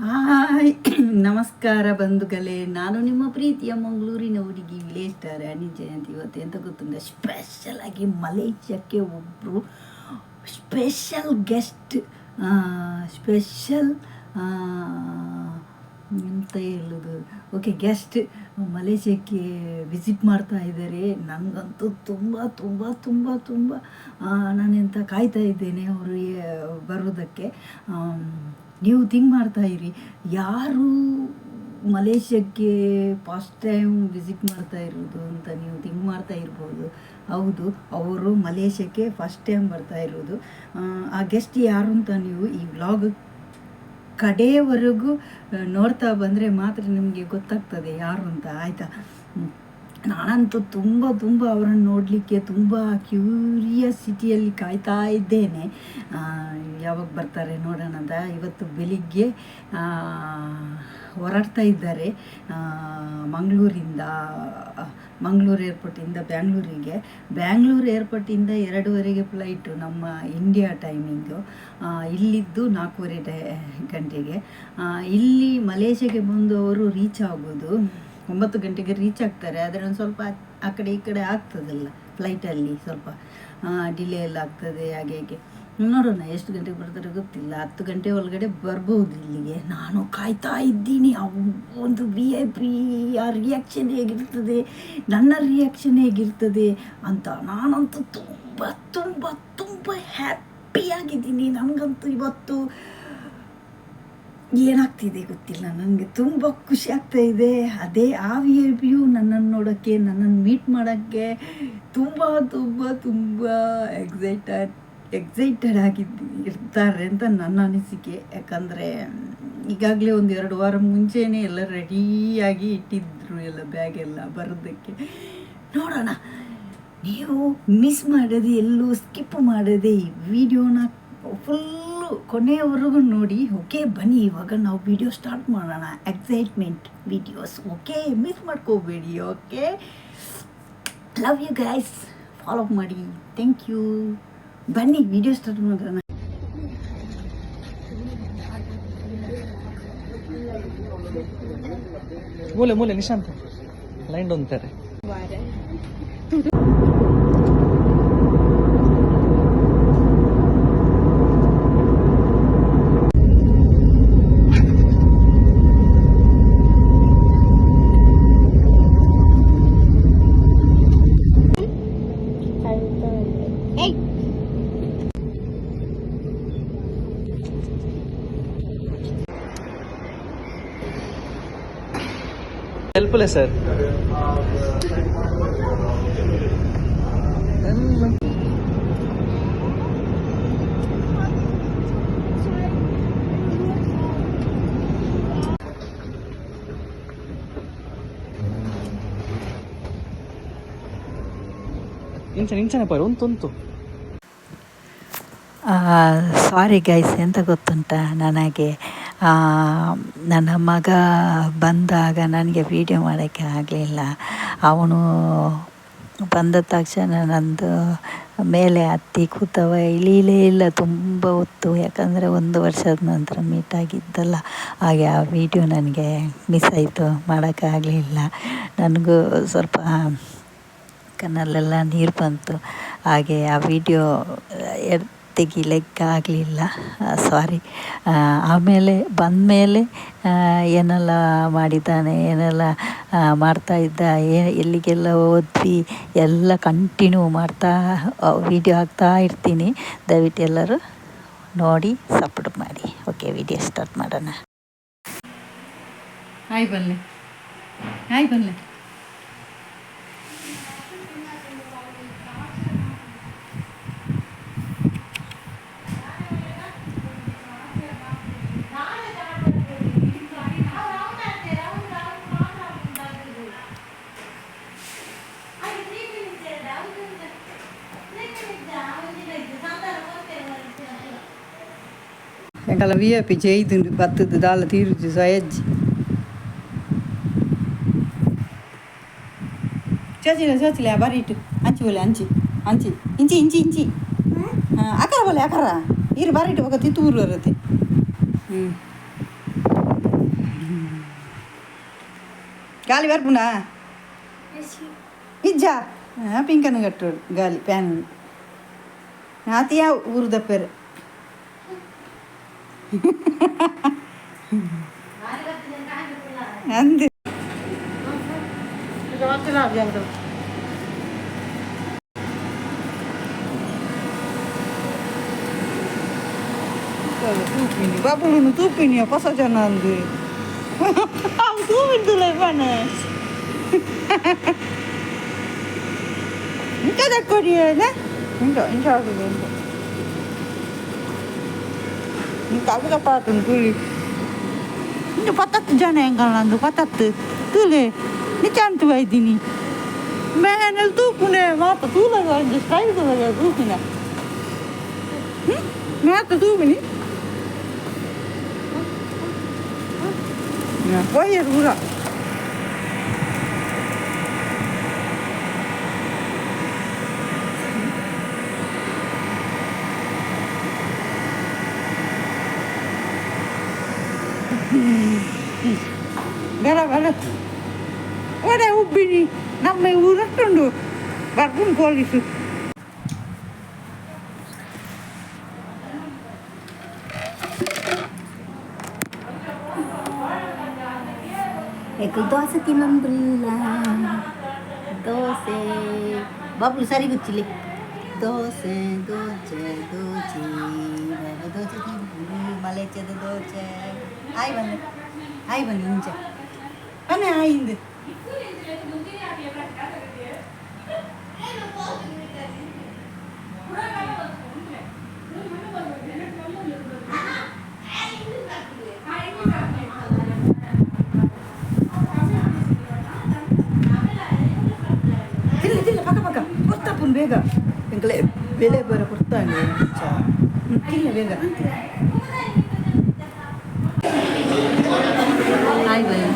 Hi, ನಮಸ್ಕಾರ ಬಂಧುಗಳೇ. ನಾನು ನಿಮ್ಮ ಪ್ರೀತಿಯ ಮಂಗಳೂರಿನ ಹುಡುಗಿ, ವಿಲೇಜ್ ಸ್ಟಾರ್ ಅನಿ ಜಯಂತಿ. ಇವತ್ತು ಎಂತ ಗೊತ್ತುಂಟ? ಸ್ಪೆಷಲ್ ಆಗಿ ಮಲೇಷ್ಯಾಕ್ಕೆ ಒಬ್ಬರು ಸ್ಪೆಷಲ್ ಗೆಸ್ಟ್, ಸ್ಪೆಷಲ್ ಎಂತ ಹೇಳೋದು, ಓಕೆ, ಗೆಸ್ಟ್ ಮಲೇಷ್ಯಾಕ್ಕೆ ವಿಸಿಟ್ ಮಾಡ್ತಾ ಇದ್ದಾರೆ. ನನಗಂತೂ ತುಂಬ ತುಂಬ ತುಂಬ ತುಂಬ ನಾನೆಂತ ಕಾಯ್ತಾ ಇದ್ದೇನೆ ಅವರು ಬರೋದಕ್ಕೆ. ನೀವು ಥಿಂಕ್ ಮಾಡ್ತಾ ಇರಿ, ಯಾರು ಮಲೇಷ್ಯಾಕ್ಕೆ ಫಸ್ಟ್ ಟೈಮ್ ವಿಸಿಟ್ ಮಾಡ್ತಾ ಇರೋದು ಅಂತ ನೀವು ಥಿಂಕ್ ಮಾಡ್ತಾ ಇರ್ಬೋದು. ಹೌದು, ಅವರು ಮಲೇಷ್ಯಾಕ್ಕೆ ಫಸ್ಟ್ ಟೈಮ್ ಬರ್ತಾ ಇರೋದು. ಆ ಗೆಸ್ಟ್ ಯಾರು ಅಂತ ನೀವು ಈ ವ್ಲಾಗ್ ಕಡೆಯವರೆಗೂ ನೋಡ್ತಾ ಬಂದರೆ ಮಾತ್ರ ನಿಮಗೆ ಗೊತ್ತಾಗ್ತದೆ ಯಾರು ಅಂತ, ಆಯಿತಾ? ನಾನಂತೂ ತುಂಬ ತುಂಬ ಅವರನ್ನು ನೋಡಲಿಕ್ಕೆ ತುಂಬ ಕ್ಯೂರಿಯಾಸಿಟಿಯಲ್ಲಿ ಕಾಯ್ತಾ ಇದ್ದೇನೆ. ಯಾವಾಗ ಬರ್ತಾರೆ ನೋಡೋಣ ಅಂತ. ಇವತ್ತು ಬೆಳಿಗ್ಗೆ ಹೊರಡ್ತಾ ಇದ್ದಾರೆ ಮಂಗಳೂರಿಂದ, ಮಂಗಳೂರು ಏರ್ಪೋರ್ಟಿಂದ ಬ್ಯಾಂಗ್ಳೂರಿಗೆ. ಬ್ಯಾಂಗ್ಳೂರು ಏರ್ಪೋರ್ಟಿಂದ 2:30ಗೆ ಫ್ಲೈಟು, ನಮ್ಮ ಇಂಡಿಯಾ ಟೈಮಿಂಗು. ಇಲ್ಲಿದ್ದು 4:30 ಗಂಟೆಗೆ. ಇಲ್ಲಿ ಮಲೇಷ್ಯಾಗೆ ಬಂದು ಅವರು ರೀಚ್ ಆಗೋದು 9 ಗಂಟೆಗೆ ರೀಚ್ ಆಗ್ತಾರೆ. ಆದರೆ ಒಂದು ಸ್ವಲ್ಪ ಆ ಕಡೆ ಈ ಕಡೆ ಆಗ್ತದಲ್ಲ, ಫ್ಲೈಟಲ್ಲಿ ಸ್ವಲ್ಪ ಡಿಲೇ ಎಲ್ಲ ಆಗ್ತದೆ. ಹಾಗೆ ಹೀಗೆ ನೋಡೋಣ, ಎಷ್ಟು ಗಂಟೆಗೆ ಬರ್ತಾರೆ ಗೊತ್ತಿಲ್ಲ. 10 ಗಂಟೆ ಒಳಗಡೆ ಬರ್ಬೋದು ಇಲ್ಲಿಗೆ. ನಾನು ಕಾಯ್ತಾ ಇದ್ದೀನಿ. ಆ ಒಂದು ವಿಐಪಿ ಆ ರಿಯಾಕ್ಷನ್ ಹೇಗಿರ್ತದೆ, ನನ್ನ ರಿಯಾಕ್ಷನ್ ಹೇಗಿರ್ತದೆ ಅಂತ. ನಾನಂತೂ ತುಂಬ ತುಂಬ ತುಂಬ ಹ್ಯಾಪಿಯಾಗಿದ್ದೀನಿ. ನನಗಂತೂ ಇವತ್ತು ಏನಾಗ್ತಿದೆ ಗೊತ್ತಿಲ್ಲ, ನನಗೆ ತುಂಬ ಖುಷಿ ಆಗ್ತಾ ಇದೆ. ಅದೇ ಆ ವಿಐಪಿಯು ನನ್ನನ್ನು ನೋಡೋಕ್ಕೆ, ನನ್ನನ್ನು ಮೀಟ್ ಮಾಡೋಕ್ಕೆ ತುಂಬ ತುಂಬ ತುಂಬ ಎಕ್ಸೈಟೆಡ್ ಎಕ್ಸೈಟೆಡ್ ಆಗಿದ್ದು ಇರ್ತಾರೆ ಅಂತ ನನ್ನ ಅನಿಸಿಕೆ. ಯಾಕಂದರೆ ಈಗಾಗಲೇ ಒಂದು 2 ವಾರ ಮುಂಚೆನೇ ಎಲ್ಲ ರೆಡಿಯಾಗಿ ಇಟ್ಟಿದ್ದರು, ಎಲ್ಲ ಬ್ಯಾಗೆಲ್ಲ ಬರೋದಕ್ಕೆ. ನೋಡೋಣ, ನೀವು ಮಿಸ್ ಮಾಡದೆ, ಎಲ್ಲೂ ಸ್ಕಿಪ್ ಮಾಡದೆ ಈ ವಿಡಿಯೋನ ಫುಲ್ಲು ಕೊನೆಯವರೆಗೂ ನೋಡಿ. ಓಕೆ, ಬನ್ನಿ, ಇವಾಗ ನಾವು ವಿಡಿಯೋ ಸ್ಟಾರ್ಟ್ ಮಾಡೋಣ. ಎಕ್ಸೈಟ್ಮೆಂಟ್ ವಿಡಿಯೋಸ್, ಓಕೆ, ಮಿಸ್ ಮಾಡ್ಕೋಬೇಡಿ. Okay, love you guys. Follow ಮಾಡಿ. Thank you. ಬನ್ನಿ, ವಿಡಿಯೋ ಸ್ಟಾರ್ಟ್ ಮಾಡೋಣ. ಮೂಲೆ ಮೂಲೆ ನಿಶಾಂತ್ ಲೈನ್ ಅಂತಾರೆ. Hey! ಹೆಲ್ಪ್ಲೆ sir. ಇಂಚನೆ ಇಂಚನೆ ಪಾರು ಉಂಟು ಉಂಟು. ಸಾರಿ ಗೈಸ್, ಎಂತ ಗೊತ್ತುಂಟ, ನನಗೆ ನನ್ನ ಮಗ ಬಂದಾಗ ನನಗೆ ವೀಡಿಯೋ ಮಾಡೋಕ್ಕೆ ಆಗಲಿಲ್ಲ. ಅವನು ಬಂದ ತಕ್ಷಣ ನಂದು ಮೇಲೆ ಹತ್ತಿ ಕೂತವ, ಇಳೀಲೇ ಇಲ್ಲ ತುಂಬ ಹೊತ್ತು. ಯಾಕಂದರೆ ಒಂದು ವರ್ಷದ ನಂತರ ಮೀಟ್ ಆಗಿದ್ದಲ್ಲ, ಹಾಗೆ ಆ ವೀಡಿಯೋ ನನಗೆ ಮಿಸ್ ಆಯಿತು, ಮಾಡೋಕ್ಕಾಗಲಿಲ್ಲ. ನನಗೂ ಸ್ವಲ್ಪ ಕಣ್ಣಲ್ಲೆಲ್ಲ ನೀರು ಬಂತು. ಹಾಗೆ ಆ ವಿಡಿಯೋ ತೆಗಿಲಿಕ್ಕಾಗಲಿಲ್ಲ, ಸಾರಿ. ಆಮೇಲೆ ಬಂದಮೇಲೆ ಏನೆಲ್ಲ ಮಾಡಿದ್ದಾನೆ, ಏನೆಲ್ಲ ಮಾಡ್ತಾಯಿದ್ದ, ಎಲ್ಲಿಗೆಲ್ಲ ಹೋದ್ವಿ, ಎಲ್ಲ ಕಂಟಿನ್ಯೂ ಮಾಡ್ತಾ ವೀಡಿಯೋ ಹಾಕ್ತಾ ಇರ್ತೀನಿ. ದಯವಿಟ್ಟು ಎಲ್ಲರೂ ನೋಡಿ ಸಪೋರ್ಟ್ ಮಾಡಿ. ಓಕೆ, ವಿಡಿಯೋ ಸ್ಟಾರ್ಟ್ ಮಾಡೋಣ. ಹಾಯ್ ಬನ್ನಿ, ಹಾಯ್ ಬನ್ನಿ. ಎಂಕಲ ವಿಐಪಿ ಜೈದುಂಡು ಬತ್ತದು ದಾಲ ತೀರುಜು ಸಯಜ್ಜಿ ಚೋಚಿಲೆ ಚೋಚಿಲೆ ಬರೀಟು ಅಂಚಿ ಬೋಲೆ ಅಂಚಿ ಅಂಚಿ ಇಂಚಿ ಇಂಚಿ ಇಂಚಿ ಅಕರ ಬೋಲೆ ಅಕರ ಇರು ಬರೀಟು ಬೊಕ ತಿತ್ತೂರು ಬರುತ್ತೆ. ಹ್ಞೂ. ಗಾಲಿ ಬರ್ಪುಂಡಾ ಇಜ್ಜಾ ಪಿಂಕನ್ನು ಕಟ್ಟೋಡು ಗಾಲಿ ಪ್ಯಾನ್ ಆತಿಯಾ ಊರು ದಪ್ಪೆರೆ ಅಂದು ತೂಪಿನಿ ಬಾಬುನು ತೂಪಿನಿ ಹೊಸ ಜನ ಅಂದು ಅವು ತೂಪಿಂದುಲ್ಲ ಇವಾನೆ ಇಂಚ ದಕ್ಕೊಡಿಯೇನೆ ಇಂಚ ಇಂಚ ಆಗುದು ಇಂಚ ಇಂಕ ಅವುಗ ಪಾತುಂಡು ತುಳಿ ಇಂಚ ಪತ್ತತ್ತು ಜನ ಎಂಕಲ್ನಂದು ಪತ್ತತ್ತು ತುಲೆ ನಿಚಾಂತು ಬೈದಿನಿ ಮೇನೆಲ್ ತೂಪುನೆ ಮಾತ ತೂಲಗ ಒಂಜಿ ಸ್ಟೈಲ್ ತೂಲಗ ತೂಪಿನ ಮಾತ ತೂಪಿನಿ ಪೋಯೆರ್ ಪೂರ ಬೇಡ ಬೇಡ ಒಡೆ ಉಬ್ಬಿನಿ ನಮ್ಮ ಊರಟ್ಟುಂಡು ಬರ್ಪುಂಡು ಪೊಲೀಸು. ದೋಸೆ ತಿನ್ನೊಂದಿಲ್ಲ ದೋಸೆ ಬಾಬ್ಲು ಸರಿ ಗುಚ್ಚಿಲಿ ದೋಸೆ ದೋಸೆ ದೋಸೆ ದೋಸೆ ತಿನ್ಪುಡು ಮಲೆಚದ ದೋಸೆ ಆಯ್ ಬನ್ನಿ ಆಯ್ ಬನ್ನಿ ಇಂಚ ಬನ್ನಿ ಆಯಿಂದು ತಿಲ್ಲಿ ತಿಲ್ಲ ಪಕ್ಕ ಪಕ್ಕ ಕೊಡ್ತಾಪುನ್ ಬೇಗ ಎಂಕಲೆ ಬೆಲೆ ಬರ ಕೊಡ್ತಾನೆ ತಿನ್ನ ಬೇಗ ಹಾಯ್ ಬನ್ನಿ.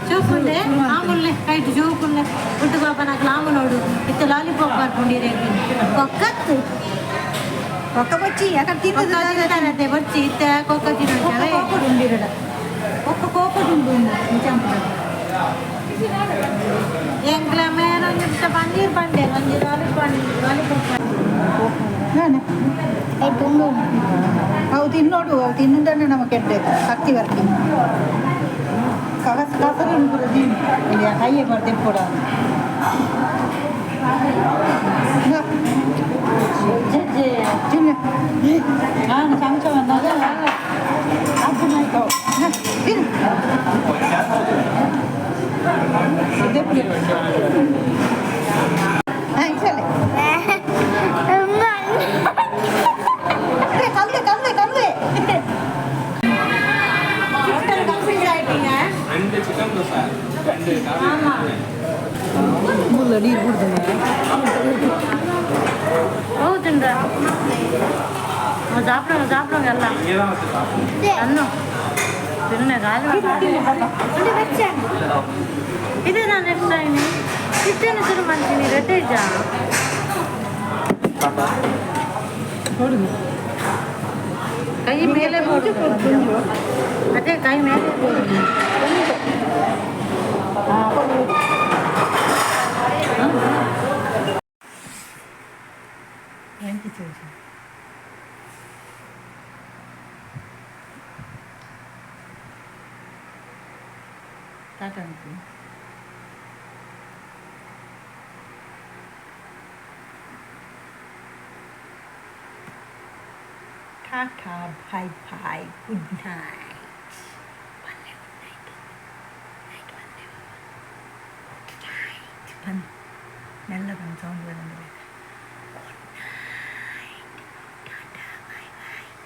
ಚೂಪುಂಡೆ ಆಮುಲ್ಲೆ ಕೈಟ್ ಚೂಪುಂಡೆ ಹುಟ್ಟು ಪಾಪ నాకు లామునోడు ಇತ್ತ ಲಾಲಿಪಾಪ್ ಬರ್ಕೊಂಡಿರೇ ಕೊಕ್ಕತ್ತು ಪಕ್ಕ ಬಚ್ಚಿ ಯಾಕಂದ್ರೆ ತಿಂತಾನತೆ ಬಚ್ಚಿ ಇತ್ತ ಕೊಕ್ಕ ತಿನ್ನೋಣ ಕೋಪಡುಂಡಿರಡ ಒಕ್ಕ ಕೋಪಡುಂಡು ಎಂಕ್ಲ ಮೇನೊಂದು ಪನ್ನೀರ್ ಪಂಡೆ ಒಂಜಿ ಲಾಲಿಪಾಪ್ ಲಾಲಿಪಾಪ್. ನಾನೆ ಅವು ತಿನ್ನೋಡು ಅವು ತಿನ್ನುದನ್ನೇ ನಮಗೆ ಕೆಟ್ಟ ಶಕ್ತಿ ಬರ್ತೀನಿ ಕಗಸ್ ಕಸರು ಪೂರ ತಿನ್ನು ಕೈಯೇ ಬರ್ತೇನೆ ಕೂಡ. ತಿನ್ನು ನಾನು ಚಮಚ ಬಂದಾಗ ಅದು ತಿನ್ನು ಹಾಂ ಸರಿ ಕಲ್ಲೆ ಕಲ್ಲೆ ಕಲ್ಲೆ. ಮುಲ್ಲ ನೀರು ಕುಡ್ದು. ಹೌದುಂಡ சாப்பிடுங்க சாப்பிடுங்க எல்லாம் அண்ணும் ತಿನ್ನೆ ಗಾಲಿ ಇದು ನಾನು ಎಷ್ಟು ಇಷ್ಟೇನು ಶುರು ಮಾಡ್ತೀನಿ ರೆಡ್ಡೇಜ ಕೈ ಮೇಲೆ ಬೋದು ಅದೇ ಕೈ ಮೇಲೆ ಬೋದು. Thank you ಚೌಜಿ. ಟಾಟಾ ಅಂತೀನಿ. Tata bye bye good night. ಬನ್ನಿ ಗುಡ್ ನೈಟ್ ನೈಟ್ ಬನ್ನಿ ಗುಡ್ ನೈಟ್ ಬನ್ನಿ ಮೆಲ್ಲ ಬಂದು ಸೌಂಡ್ ಬಂದ್ರೆ good night tata bye bye.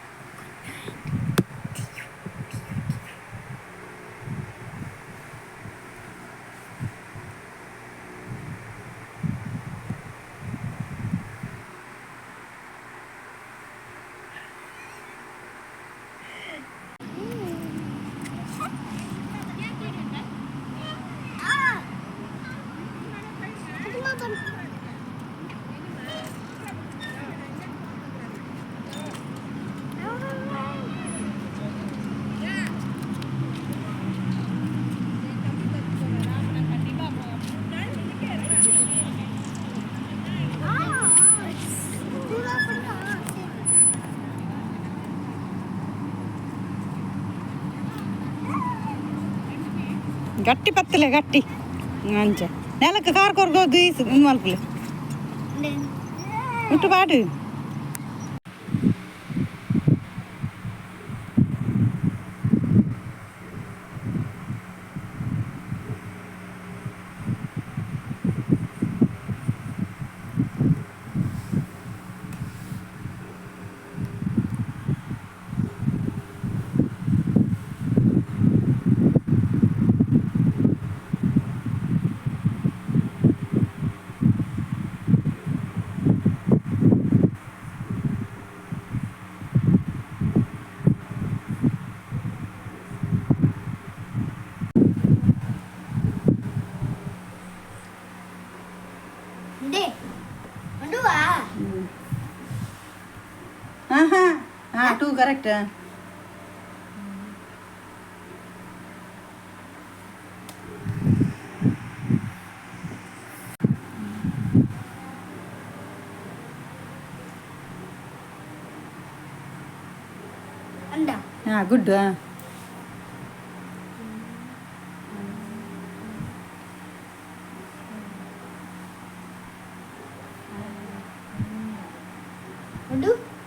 ಗಟ್ಟಿ ಪತ್ತಲೆ ಗಟ್ಟಿ ಅಂಚ ನೆಲಕ್ಕೆ ಕಾರ್ ಕೊರ್ಗೋದು ಇದು ಮಲ್ಪಲೆ ಮುಟ್ಟು ಪಾಡು. ಹಾಂ ಹಾಂ ಹಾಂ, ಟೂ ಕರೆಕ್ಟ್. ಹಾಂ, ಗುಡ್. ಹಾಂ.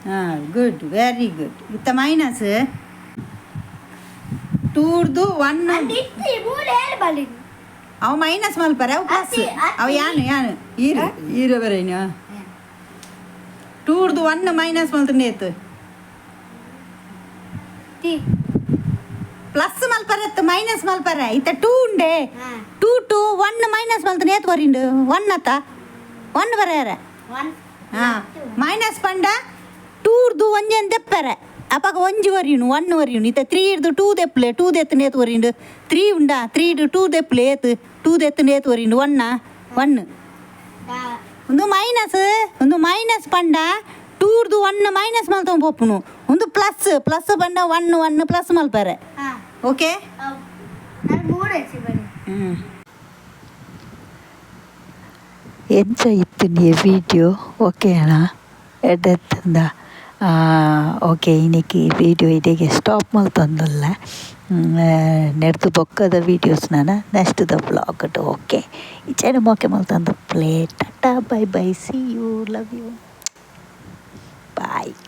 ಹಾಂ, ಗುಡ್, ವೆರಿ ಗುಡ್. ಇತ್ತ ಮೈನಸ್ ಟೂರ್ದು ಒನ್. ಅವ ಮೈನಸ್ ಮಲ್ಪರೆ, ಅವು ಪ್ಲಸ್. ಅವ ಯಾನು ಯಾನು ಈರು ಈರ ಬರೇನು. ಟೂರ್ದು ಒನ್ ಮೈನಸ್ ಮಲ್ತಂಡೇತು. ಪ್ಲಸ್ ಮಲ್ಪರೆ, ಮೈನಸ್ ಮಲ್ಪರೆ. ಇತ್ತ ಟೂ ಉಂಡೆ. ಟೂ ಟು ಒನ್ ಮೈನಸ್ ಮಲ್ತಂಡು ಏತ್ ಬರಿಂಡು? ಒನ್ ಅತ್ತ? ಒನ್ ಬರೆಯರ. ಹಾಂ, ಮೈನಸ್ ಪಂಡ ಟೂರ್ದು ಒಂಜೆನ್ ದೆಪ್ಪರೆ, ಅಪಗ ಒಂಜಿ ವರಿಯುನು, ಒನ್ ವರಿಯುನು. ಇತ್ತ ತ್ರೀ ಇರ್ದು ಟೂ ದೆಪ್ಪಲೆ. ಟೂ ದೆತ್ತುಂಡು ಏತ್ ವರಿಂಡು? ತ್ರೀ ಉಂಡಾ? ತ್ರೀ ಇಡು ಟೂ ದೆಪ್ಪಲೆ ಏತ್? ಟೂ ದೆತ್ತುಂಡು ಏತ್ ವರಿಂಡು? ಒನ್ನ, ಒನ್. ಒಂದು ಮೈನಸ್, ಒಂದು ಮೈನಸ್ ಪಂಡ ಟೂರ್ದು ಒನ್ ಮೈನಸ್ ಮಲ್ತೊಂದು ಪೋಪುನು. ಒಂದು ಪ್ಲಸ್, ಪ್ಲಸ್ ಪಂಡ ಒನ್ ಒನ್ ಪ್ಲಸ್ ಮಲ್ಪರೆ. ಓಕೆ. ಹ್ಞೂ. ಎಂಚ ಇತ್ತುಂಡು ವಿಡಿಯೋ? ಓಕೆ ಅಣ್ಣ, ಎಡ್ಡೆತ್ತಂದ? ಓಕೆ, ಇನಿಕ್ ಈ ವಿಡಿಯೋ ಇಡೆಗೆ ಸ್ಟಾಪ್ ಮಲ್ತೊಂದುಲ್ಲೆ. ನೆಡ್ದು ಬೊಕ್ಕದ ವೀಡಿಯೋಸ್ ನನ ನೆಕ್ಸ್ಟ್ ದ ವ್ಲಾಗ್. ಓಕೆ, ಇಚೇನ ಮೋಕೆ ಮಲ್ತೊಂದು play. Tata, bye bye, see you, love you, bye.